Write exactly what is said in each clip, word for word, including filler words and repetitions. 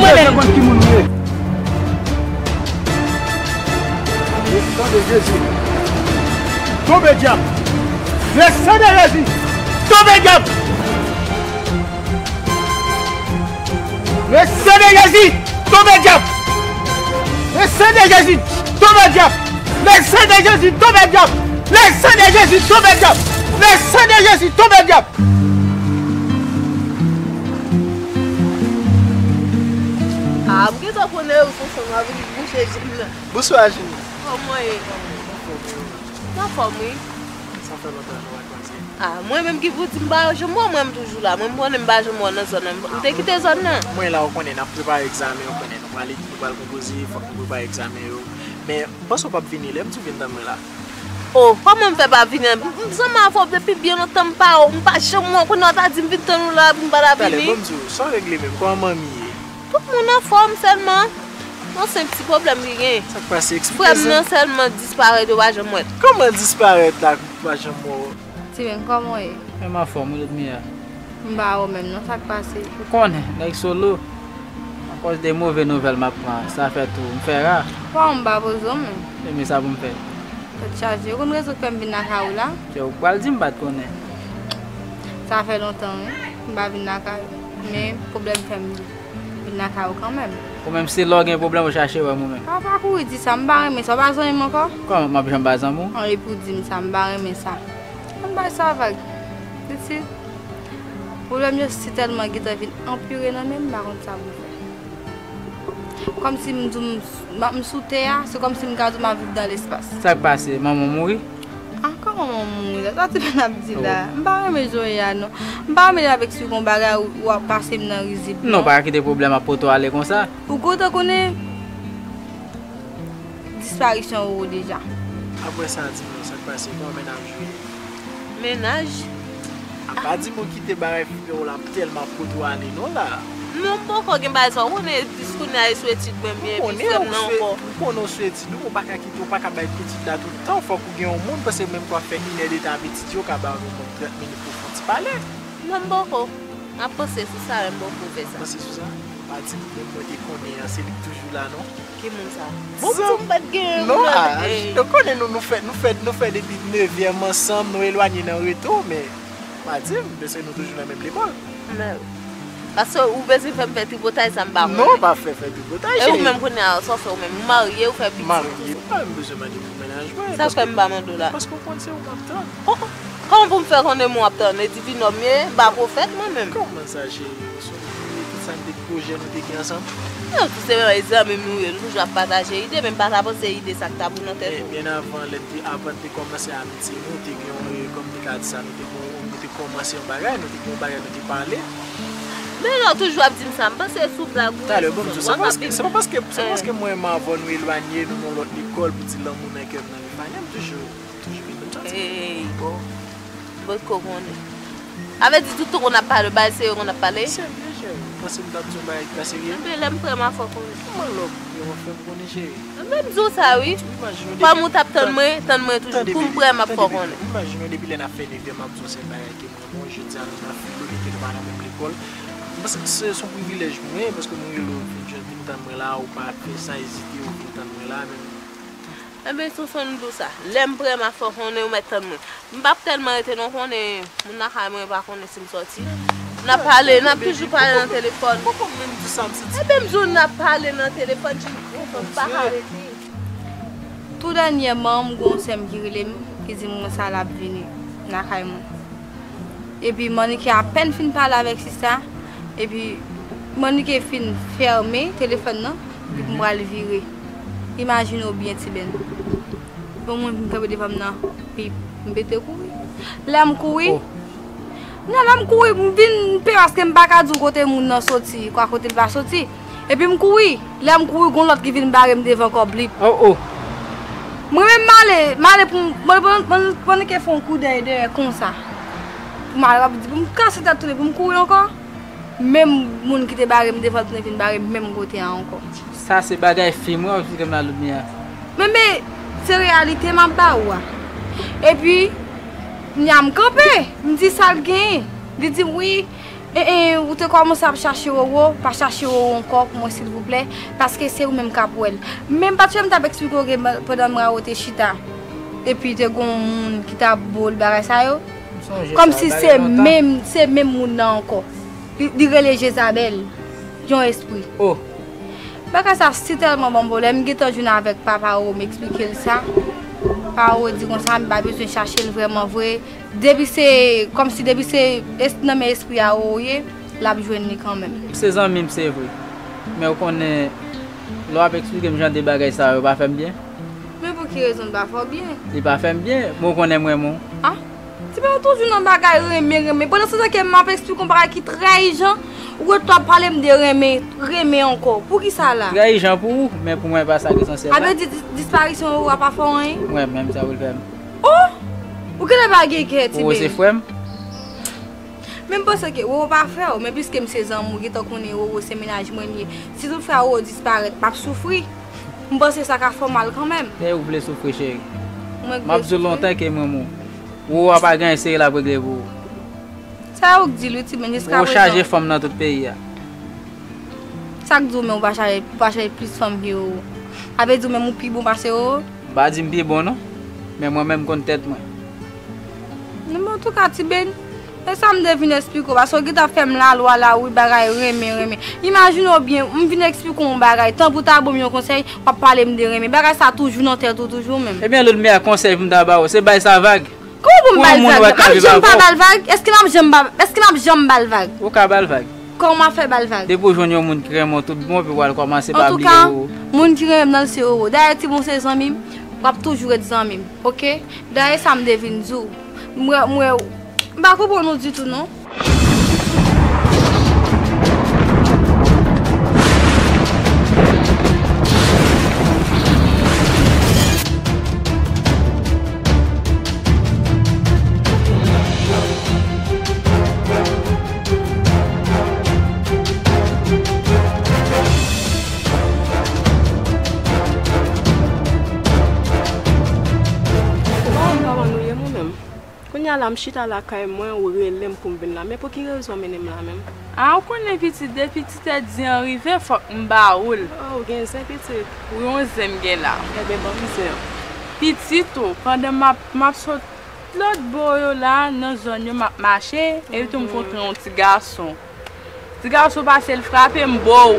Mwen konn ki moun ou ye. Le sang de Jésus. Tonbe dyab. Le sang de Jésus. Tonbe dyab. Le sang de Jésus. Tonbe dyab. Le sang de Jésus. Tonbe dyab. Le sang de Jésus. Tonbe dyab. Le sang de Jésus. Tonbe dyab. Le sang de Jésus. Tonbe dyab. Ah, m gentan konnen ou se fanm avili bouche jim nan. Bonswa, Jimmy. Kòman ye? Anfòm, wi. Anfòm, wi. Sa fè lontan nou pa kwaze. Ah, mwen menm ki pou di m pa janm wè w, mwen m toujou la. Mwen m konnen m pa janm wè w nan zòn nan. Ou te kite zòn nan? Mwen la, ou konnen, n ap prepare egzamen, ou konnen, nou prale, nou pral konpoze, fòk nou prepare egzamen yo. Men, m panse w p ap vini, lè m di w vin tann mwen la. Oh, kòman m fè pa vini? M, m zanmi avè w depi byen lontan, m pa wè w, m pa janm wè w, kounye a w ta di m vin tann ou la, pou m pa ta vini. Talè, bon, m di w, sa w regle menm, kòman manmi ye? Tout moun anfòm sèlman. Non, se yon ti pwoblèm ki genyen. Sa k pase? Eksplike sa. Frè m nan sèlman disparèt, yo pa janm wè l. Kòman l disparèt la, pou pa janm wè w? Steven, kòman w ye? Mwen anfòm, wi, Ludmilla. M pa wè w menm non, sa k pase? Ou konnen, nèg solo. Akoz de move nouvèl m ap pran, sa fè tou, m fè ra. Bon, m pa poze w menm. Ebyen, sa pou m fè? Tèt chaje. Ou konn rezon k fè m vin lakay ou la? Kè ou pral di m pa t konnen. Sa fè lontan, wi. M pa vin lakay ou. Men, pwoblèm fè m vin lakay ou kanmenm. Ou menm, se lè w gen pwoblèm, ou chache wè m ou menm. Pa, pa kouri di sa, m pa renmen sa. Ou pa zanmi m ankò? Kòman, m ap janm pa zanmi w? An, epi w di m sa, m pa renmen sa. Ann bay sa vag. Pitit, pwoblèm yo si tèlman gentan vin anpire nan men m, m pa konn sa pou m fè. Kòmsi m di w m, m sou tè a, se kòmsi m ka di w m ap viv dans l'espace. Sa k pase? Manman w mouri? Ah, kòman manman w mouri la? Sa ti pè n ap di la? Oh. M pa renmen jan w ye a non. M pa renmen lè avèk si w gon bagay ou, ou ap pase m nan rizib non. Non, pa kite pwoblèm ap pote w ale konsa. Ou kontan konnen disparisyon Roro deja. Apre sa, di m non, sa k pase? Kòman mennaj ou ye? Mennaj? A pa di m ou kite bagay frè w la tèlman ap pote w ale non la. Non, m poko gen bagay sa. Ou konnen jiskounye a e sou etid mwen m ye, epi frè m nan ankò. M konnen ou sou etid ou, ou pa ka kite, ou pa ka bay pitit la tout tan, fòk ou gen yon moun, paske menm pou ap fè inèdtan ap etidye, ou ka ba yon moun trant minit pou fè yon ti pale. Non, m poko. M ap panse sou sa, men m poko fè sa. Panse sou sa? Pa di m, menm mwen te konnen an, se li k toujou la non. Ki moun sa? Bon, m di w m pa t gen moun nan, ah, ey. Ou konnen nou, nou fè, nou fè, nou fè depi nevyèm ansanm, nou elwanye nan reto, men pa di m, paske nou toujou nan menm lekòl. Men, paske ou bezwen fè m fè tripotay sa m pa konnen. Non, pa fè, fè tripotay, cheri. E ou menm kounye a, sa w fè ou menm? Ou marye, ou fè pitit, tout sa. Marye, pa menm bezwen mande pou mennaj mwen. Sa fè m pa mande w la? Paske w konn se ou m ap tann. Oh, oh. Kòman pou m fè konnen moun w ap tann? E divinò m ye, m pa pwofèt mwen menm. Kòman sa, cheri? Sou tout sa n te, pwojè nou te gen ansanm? Non, tout se menm zanmi m nou ye, nou toujou ap pataje ide, men m pa ta panse ide sa k ta pou nan tèt ou. Byen avan, lè n te, avan n te kòmanse amitye nou, te gen yon, e, kòm te ka di sa, nou te gen yon, nou te kòmanse yon bagay, nou te gen yon bagay nou te pale. Men lè w toujou ap di m sa, m panse sou blag ou ye. Talè, bon, se pa paske, se pa paske, se pa paske mwen renmen avè w nou elwanye, nou nan lòt lekòl, pou di lanmou nan kè m nan li pa gen, m toujou Ey, bon. Bon, ko konnen. A vle di, tout tan konn ap pale, bagay serye konn ap pale? Serye, cheri. Panse m t ap di yon bagay ki pa serye? Enben, lè m prè, m a fè w konnen. Kòman lè w prè, w ap fè m konnen, cheri? Enben, m di w sa, wi. Kòm ou t ap tann mwen, tann mwen toujou. Pou m prè, m ap fè w konnen. Imajine w, depi lè n ap fè nevyèm, m ap di w se bagay ke mwen, bon, jodi a nou nan filo, byenke nou pa nan menm lekòl. M panse se, se yon privilèj pou mwen, paske mwen rele w vin jwenn, vin tann mwen la, ou pa fè san ezite, ou vin tann mwen la, men Enben, Sonson, m di w sa. Lè m prè, m a fè w konnen, ou mèt tann mwen. M p ap tèlman rete non, konnen moun lakay mwen pa konnen si m sòti. N ap pale, n ap toujou pale nan telefòn. Poko menm di sa, m santi. Enben, m di w, n ap pale nan telefòn, m pa ka rete. Tou dènyèman, m gon sè m ki rele m, ki di m konsa l ap vini lakay mwen. Epi Manike apèn fin pale avèk sista, epi Manike fin fèmen telefòn nan, epi m pral vire. Imajine w byen, Ti Bèn. Yon moun vin kanpe devan m nan, epi m pete kouri. Lè m kouri, oh, non, lè m kouri, m vin pè paske m pa ka di w kote moun nan soti, kwa kote l pa soti. Epi m kouri. Lè m kouri, gon lòt ki vin bare m devan ankò, blip. Oh, oh. Mwen menm m ale, m ale pou m, mwen, mwen, mwen, mwen ke fè yon koudèy dèyè konsa. Pou m ale, w ap di pou m kase tèt tounen, pou m kouri ankò. Menm moun ki te bare m devan tounen vin bare m menm kote a ankò. Sa se bagay fim wi w ap esplike m la, Ludmilla. Men, men, se reyalite m ap ba ou a. Epi, kounye a m kanpe, m di sa l genyen. Li di m, wi, E, e, ou te kòmanse ap chache Roro, pa chache Roro ankò pou mwen silvouplè, paske se ou menm k ap wè l. Men m pa t fè m t ap eksplike w ke pandan Mrawo te chita, epi te gon moun ki t ap bo l bagay sa yo. Kòmsi se menm, se menm moun nan ankò. Li, li rele Jezabèl, yon espri. Oh. Bagay sa si tèlman ban m pwoblèm, m gentan jwenn avèk papa Roro, m eksplike l sa. Papa Roro di konsa, m pa bezwen chache l vrèman vre. Depi se, kòmsi depi se es-, nan men espri a Roro ye, l ap jwenn li kanmenm. Se zanmi m, se vre. Men ou konnen, lè w ap eksplike m jan de bagay sa yo, pa fè m byen. Men pou ki rezon l pa fè w byen? Li pa fè m byen, men ou konnen m renmen w. Ah? Tibèl ou toujou nan bagay renmen, renmen. Pandan se tan ke m ap eksplike yon bagay ki trè ijan, ou ret tou ap pale m de renmen, renmen ankò. Poukisa la? Trè ijan pou ou, men pou mwen pa sa k esansyèl la. Sa vle di dis-, disparisyon Roro a pa fè w anyen? Mwen menm sa pou l fè m. Oh! Ou genlè pa gen kè, Tibèl. Roro se frè m. Men m panse ke Roro pa frè w, men piske m se zanmi w, ou gentan konnen Roro se mennaj mwen li ye. Si toutfwa Roro disparèt, m ap soufri. M panse sa ka fè w mal kanmenm. E ou vle soufri, cheri. M ap di w lontan ke m renmen w. Roro a pa gen anyen serye l ap regle pou ou. Sa ou k di l wi, Tibèl, jiska prezan. Roro chaje fanm nan tout peyi a. Sa k di w menm ou pa chaje, ou pa chaje plis fanm ke Roro? Sa vle di w menm ou pi bon pase Roro? M pa di m pi bon non, men mwen menm m konn tèt mwen. Non, men antouka, Tibèl, e sa m te vin eksplike w, paske w gentan fè m lalwa la, wi, bagay renmen, renmen. Imajine w byen, m vin eksplike w yon bagay, tan pou ta ban m yon konsèy, w ap pale m de renmen. Bagay sa toujou nan tèt ou, toujou menm. Ebyen, Ludmila, konsèy pou m ta ba w, se bay sa vag. Kòman pou m ba l vag? M ap janm pa ba l vag? Èske m ap janm ba, èske m ap janm ba l vag? Ou ka ba l vag. Kòman m ap fè ba l vag? Depi w jwenn yon moun ki renmen w tout bon, epi w al kòmanse pa bliye Roro. Antouka, moun ki renmen m nan l se Roro. Dayè, Tibèl se zanmi m, w ap toujou ret zanmi m, oke? Dayè, sa m te vin di w. M wè, m wè, m pa konprann ou ditou, non. Bon, kòman nou ye, mwen menm? Kounye a la, m chita lakay mwen, ou rele m pou m vin la. Men pou ki rezon w mennen m la menm? A, ou konnen pitit, depi ti tèt di an rive, fòk m ba ou l. Oh, ou gen zen pitit? Wi, yon zen m gen la. Enben, ban m zen an. Pitit ou, pandan m ap, m ap sot lòt bò yo la, nan zòn yo, m ap mache, epi tou m kontre yon ti gason. Ti gason pase, l frape m, bow!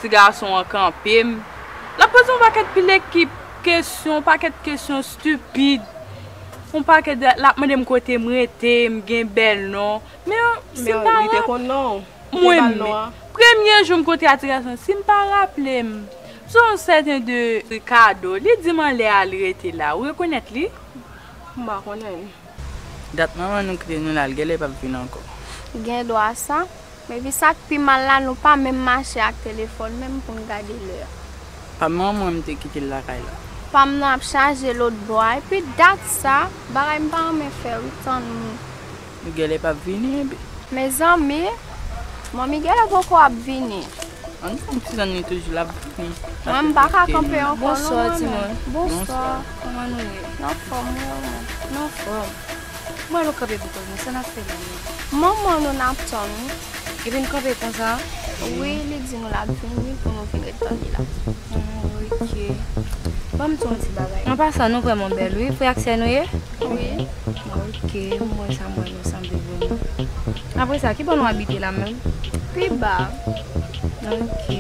Ti gason an kanpe m. L ap poze yon pakèt pil ekip kesyon, yon pakèt kesyon estipid. Yon pakèt de, l ap mande m kote m rete, m gen bèl non. Men, si m pa rap-, mwen menm, premye jou m kontre a ti gason, si m pa raple m, se yon sèten de Ricardo, li di m anlè a li rete la. Ou rekonèt li? M pa konnen. Dat manman nou kite nou la, l genlè p ap vin ankò. Gen dwa sa. Epi sa k pi mal la, nou pa menm mache ak telefòn menm pou n gade lè a. Pa m nan, mwen, m te kite l lakay la. Pa m nan ap chaje lòt bò a. Epi dat sa, bagay m pa renmen fè wi, tann moun. Li genlè p ap vini, epi. Mezanmi, manmi genlè poko ap vini. Ann tann ti zanmi toujou l ap vini. Mwen, m pa ka kanpe ankò non, mwen menm. Bonswa, timoun. Bonswa. Kòman nou ye? N anfòm, wi, ou menm? N anfòm. Mwen, nou kanpe pou kòz nou, sa n ap fè la menm? Manman nou n ap tann, wi. Epi n kanpe konsa? Wi, li di nou l ap vini pou nou vin ret tann li la. Ah, ok. Ban m di w yon ti bagay. An pasan, nou vrèman bèl, wi. Frè ak sè nou ye? Wi. Ok, m wè sa, m wè nou sanble vrèman. Apre sa, ki bò nou abite la menm? Pi ba. Ok.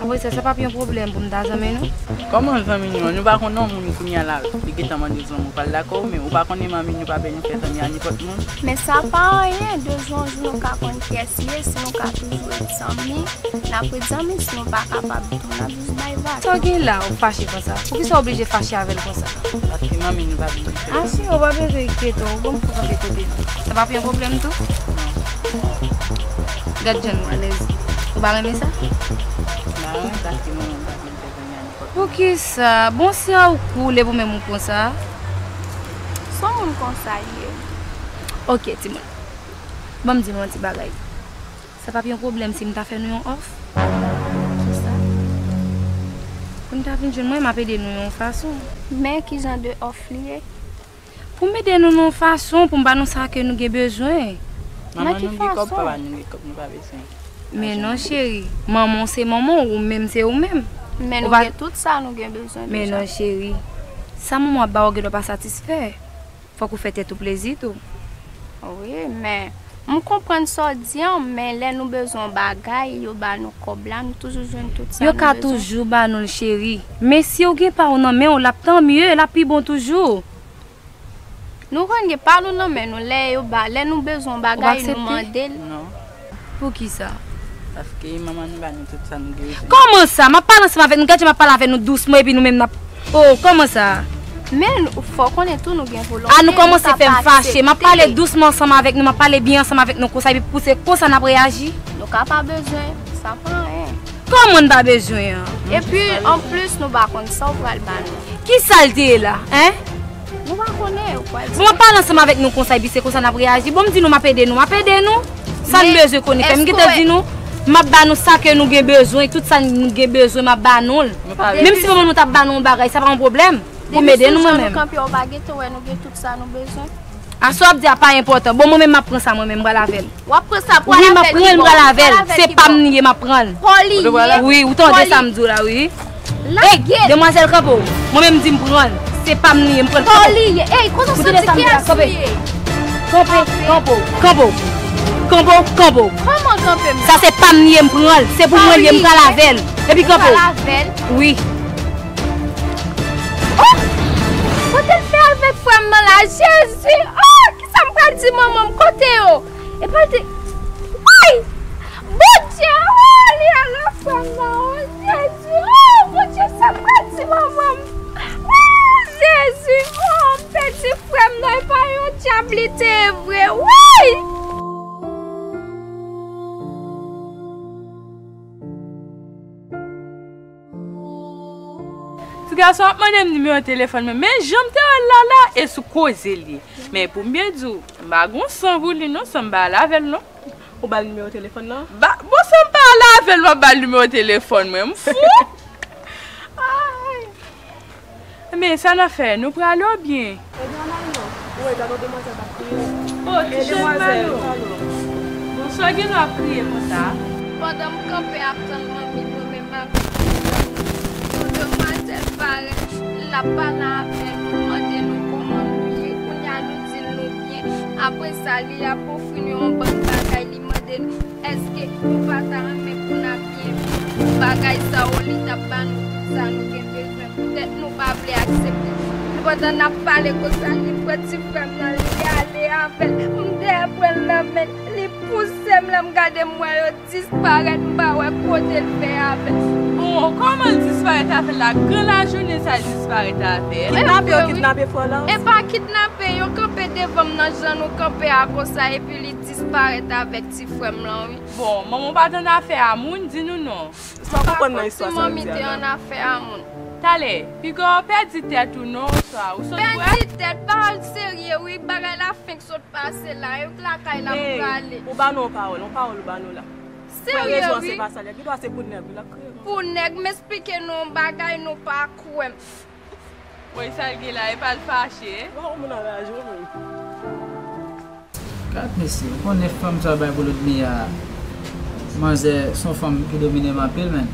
Apre sa, sa p ap yon pwoblèm pou m ta zanmi nou? Kòman zanmi nou an? Nou pa konn non moun kounye a la. Li gentan mande zanmi ou pral dakò, men ou pa konnen manmi nou pa bèl, nou fè zanmi a nenpòt moun. Men sa pa anyen, de jou an jou nou ka konn kiyès li ye, si nou ka toujou ret zanmi, n ap ret zanmi, si nou pa kapab tou, n ap jis bay vag. Sa w gen la, ou fache konsa? Poukisa w oblije fache avè l konsa? Paske manmi nou pa vini. Ah, si, ou pa bezwen enkyete w, bon, m pou kanpe kote nou. Sa p ap yon pwoblèm tou? Gad jan nou alèz. Ou pa renmen sa? M pa renmen paske manman m pa vle m fè zanmi a nenpòt moun. Poukisa? Bon, si a ou koule pou menm ou konsa. Se yon moun konsa l ye. Ok, timoun. Ban m di nou yon ti bagay. Sa p ap yon pwoblèm si m ta fè nou yon òf? Kisa? Pou n ta vin jwenn mwen, m ap ede nou yon fason. Men ki jan de òf li ye? Pou m ede nou nan yon fason, pou m ba nou sa ke nou gen bezwen. Manman nou gen kòb, papa nou gen kòb, nou pa bezwen. Men non, cheri. Manman w se manman w, ou menm se ou menm. Men nou gen tout sa nou gen bezwen deja. Men non, cheri. Sa manman w ap ba w gen dwa pa satisfè. Fòk ou fè tèt ou plezi tou. Wi, men m konprann sa w di an, men lè nou bezwen yon bagay, yo ba nou kòb la, nou toujou jwenn tout sa nou bezwen. Yo ka toujou ba nou l, cheri. Men si w gen pa w nan men w, l ap tan mye, l ap pi bon toujou. Nou konn gen pa nou nan men nou, lè yo ba, lè nou bezwen yon bagay, nou mande l. Non. Poukisa? Paske manman nou ba nou tout sa nou bezwen. Kòman sa? M ap pale ansanm avèk nou, gade jan m ap pale avèk nou dousman epi nou menm n ap, oh, kòman sa? Men fò w konnen tou nou gen volonte. A, nou kòmanse fè m fache. M ap pale dousman ansanm avèk nou, m ap pale byen ansanm avèk nou konsa epi pou se konsa n ap reyaji. Nou ka pa bezwen, sa pa anyen. Kòman n pa bezwen an? Epi anplis nou pa konn sa w pral ba nou. Kisa l te ye la, en? Nou pa konnen, ou pral di. Bon, m ap pale ansanm avèk nou konsa epi se konsa n ap reyaji. Bon, m di nou m ap ede nou, m ap ede nou. Sa n bezwen konnen fè, m gentan di nou, m ap ba nou sa ke nou gen bezwen, tout sa nou gen bezwen, m ap ba nou l. Menm si manman nou t ap ba nou yon bagay, sa pa yon pwoblèm. Pou m ede nou mwen menm. Depi sou jan nou kanpe, ou pa gentan wè nou gen tout sa nou bezwen. A sa w ap di a pa enpòtan. Bon, mwen menm m ap pran sa mwen menm, m pral avè l. W ap pran sa pou al avè l? Wi, m ap pran l, m pral avè l. Se pa m li ye, m ap pran l. Pa w li ye? Wi, ou tande sa m di w la, wi. Ey, demwazèl, kanpe w. Mwen menm m di m pran l. Se pa m li ye, m pran l. Pa w li ye? Ey, kote w santi kiyès li ye? Kanpe, kanpe w, kanpe w. Kanpe w, kanpe w. Kòman kanpe m? Sa se pa m li ye, m pran l. Se pou mwen li ye, m pral avè l. Epi kanpe w. Ou pral avè l? Wi. Oh! Kote l fè avèk frè m nan la, Jezi? Oh! Kisa m pral di manman m? Kote yo? Epa l te, woy! Bondye, oh, li al nan frè m nan, oh, Jezi, oh, Bondye, sa m pral di manman m? Oh, Jezi, oh, m pèdi frè m nan, epa yon dyab li te ye vre, woy! Ti gason ap mande m nimewo telefòn mwen, men jan m te wè l la la, e sou koze l ye. Men pou m byen di w, m pa gon san pou li non, san m pa al avè l non. Ou ba l nimewo telefòn nan? Ba, bon, san m pa al avè l, m ap ba l nimewo telefòn mwen, m fou? Ay. Men sa n ap fè, nou prale oubyen? Ebyen, ann al non. Ou wè, gade yon demwazèl k ap kriye. O, ti demwazèl, pale. Bonswa, gen lè w ap kriye konsa? Pandan m kanpe ap tann manmi mwen, men m ap tann yon demwazèl parèt, l ap pale avè nou, mande nou kòman nou ye. Kounye a nou di l nou byen. Apre sa, li ap ofri nou yon bann bagay, li mande nou èske nou pa ta renmen pou n ap byen viv, bagay sa yo, li t ap ba nou tout sa nou gen bezwen. Poutèt nou pa vle aksepte. Pandan n ap pale konsa, li pran ti frè m nan, li ale avè l. M dèyè pran l nan men l, li pouse m, lè m gade m wè yo disparèt, m pa wè kote l fè avè l. Bon, kòman l disparèt avè l la? Gran lajounen sa l disparèt avè l? Kidnape yo kidnape frè w la? E pa kidnape, yo kanpe devan m nan jan nou kanpe a konsa, epi li disparèt avèk ti frè m lan, wi. Bon, manman w pa t annafè a moun, di nou non. Sa w konprann nan istwa sa yo di a la? Manmi te annafè a moun. Talè, piga w pèdi tèt ou non, oswa ou sot bwè? Pèdi tèt, pa serye wi, bagay la fenk sot pase la, e lakay la m prale. Ou ba nou yon pawòl, yon pawòl ou ba nou la. Serye wi. Pran rezon an, se pa sa l ye. Gen dwa se pou nèg wi, l ap kriye konsa. Pou nèg, m esplike nou yon bagay, nou pa kwè m. Woy, sa l gen la, epa l fache, en? Ou pa wè moun nan raje w menm. Gad mesye, ou konnen fanm sa bay pou lòt li a, manzè se yon fanm ki domine m anpil, men.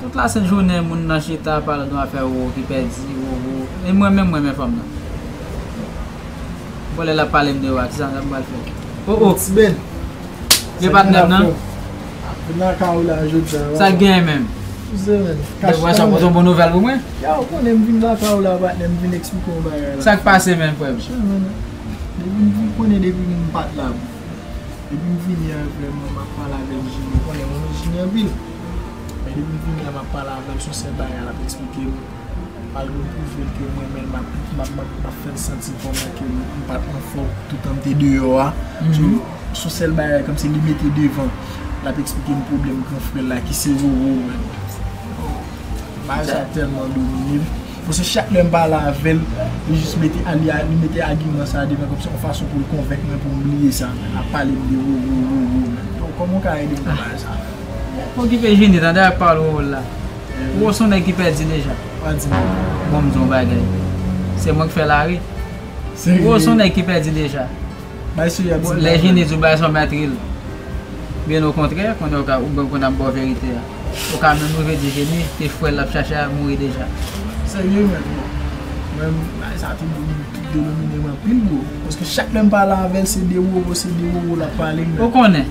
Tout lasent jounen, moun nan chita, pale de yon afè wowo ki pèdi, wowo. E mwen menm, mwen renmen fanm nan. Bon, lè l ap pale m de ou a, kisa m pral fè? O, o. Ti Ben. Gen patnè m nan? Vin lakay ou la jodi a. Sa k genyen menm? Kouzen, men. Kache sa, pote yon bon nouvèl pou mwen? Ya, ou konnen m vin lakay ou la, patnè, m vin eksplike yon bagay la. Sa k pase menm, frè m? Chè, men, depi m vin konnen, depi m pa t la. Depi m vini an, vrèman, m ap pale avèk Jimmy. Ou konnen, mwen renmen Jimmy anpil. Men depi m vini an, m ap pale avè l, se yon sèl bagay l ap eksplike m. Malgre m pwouve l ke m renmen l, m ap, m ap, m ap, m ap fè l santi kòman ke m, m pa t anfòm toutan m te deyò a. So, se yon sèl bagay kòmsi li mete devan. L ap eksplike m pwoblèm gran frè l la ki se Roro, man. Bagay sa tèlman domine m. Paske chak lè m pale avè l, li jis mete, li, li mete agiman sa devan kòmsi yon fason pou l konvenk mwen pou m bliye sa. L ap pale m de Roro, Roro, man. Donk, kòman w ka ede m nan bagay sa? Okipe Jini, tande ak pawòl Roro la. Roro se yon nèg ki pèdi deja. Pa di m. Bon, m di yon bagay. Se mwen k fè lari. Serye? Roro se yon nèg ki pèdi deja. Bay serye ap di. Lè Jenny di w bagay sa w mèt ri l. Byen okontrè, konnen w ka, ou byen konnen ap ba w verite a. Ou ka menm rive di Jenny ke frè l l ap chache a mouri deja. Serye, men, bon. Mwen, bagay sa tou, tou domine m anpil, bro. Paske chak lè m pale avè l, se de Roro, se de Roro l ap pale m. Ou konnen,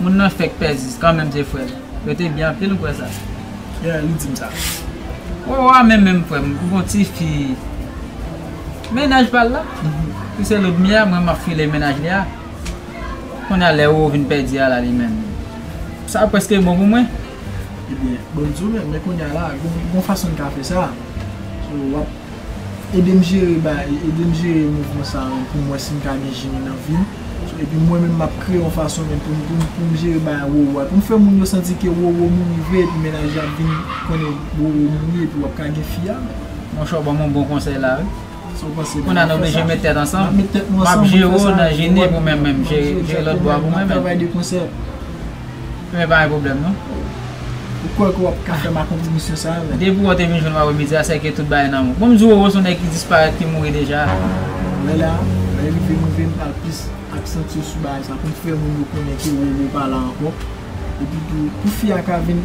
moun nan fèk pèdi, kanmenm se frè l. Yo te byen anpil, ou kwè sa? Yeah, li di m sa. Roro a menm, menm frè m, gon ti fi. Mennaj pa l la. Li se Ludmilla, mwen m ap file mennaj li a. Kounye a lè Roro vin pèdi a la li menm. Sa prèske bon pou mwen. Ebyen, bon, m di w menm, men kounye a la, gon, gon fason n ka fè sa. So, w ap ede m jere bagay, ede m jere mouvman sa a pou m wè si m ka gen Jenny nan vi m. So, epi mwen menm m ap kreye yon fason menm pou m, pou m, pou m jere bagay Roro a. Pou m fè moun yo santi ke Roro mouri vre, epi mennaj yo ap vin konnen Roro mouri, epi w ap ka gen fi a. Monchè, w ban m yon bon konsèy la, wi. Sa w panse? Kounye a nou oblije met tèt ansanm. N ap met tèt nou ansanm pou n fè sa. M ap jere w nan Jenny pou mwen menm, jere, jere lòt bò a pou mwen menm. N ap travay de konsè. Men pa gen pwoblèm, non. Ou kwè ke w ap ka fè m akonpli misyon sa a, men? Depi w te vin jwenn m apremidi a, sèke tout bagay nan men w. Bon, m di w, Roro se yon nèg ki disparèt, ki mouri deja. Lè la, lè rive m rive m pral plis aksantye sou bagay sa pou m fè moun yo konnen ke Roro pa la ankò. Epi tou, pou fi a ka vin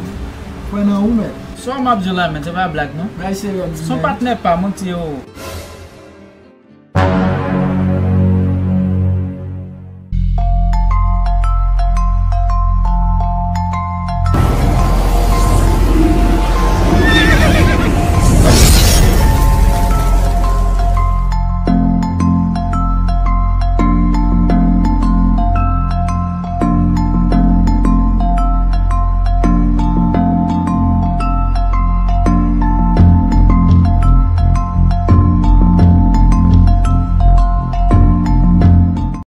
kwè nan ou, men. Sa w m ap di w la, men, se pa blag, non. Bagay serye w ap di m la. Se yon patnè pa m, wi, ti Roro.